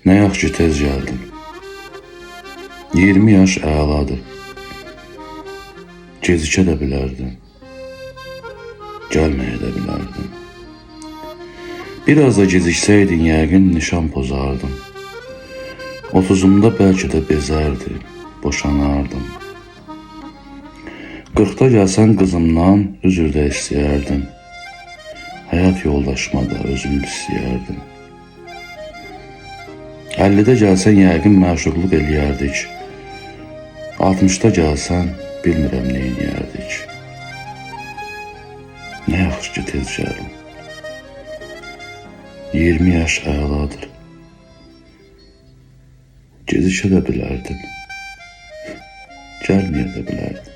Nə yaxşı ki tez gəldin. 20 yaş əladır. Gecikə də bilərdin. Gəlməyə də bilərdin. Biraz da geciksəydin yəqin nişan pozardım. 30-umda bəlkə də bezərdi, boşanardım. 40-da gəlsən qızımdan üzr də istəyərdim. Həyat yoldaşıma da özüm istəyərdim. 50-də gəlsən yəqin məşuqluq eləyərdik. 60-da gəlsən bilmirəm nə eləyərdik. Nə yaxşı ki tez gəldin. 20 yaş əladır. Gecikə də bilərdin. Gəlməyə də bilərdin.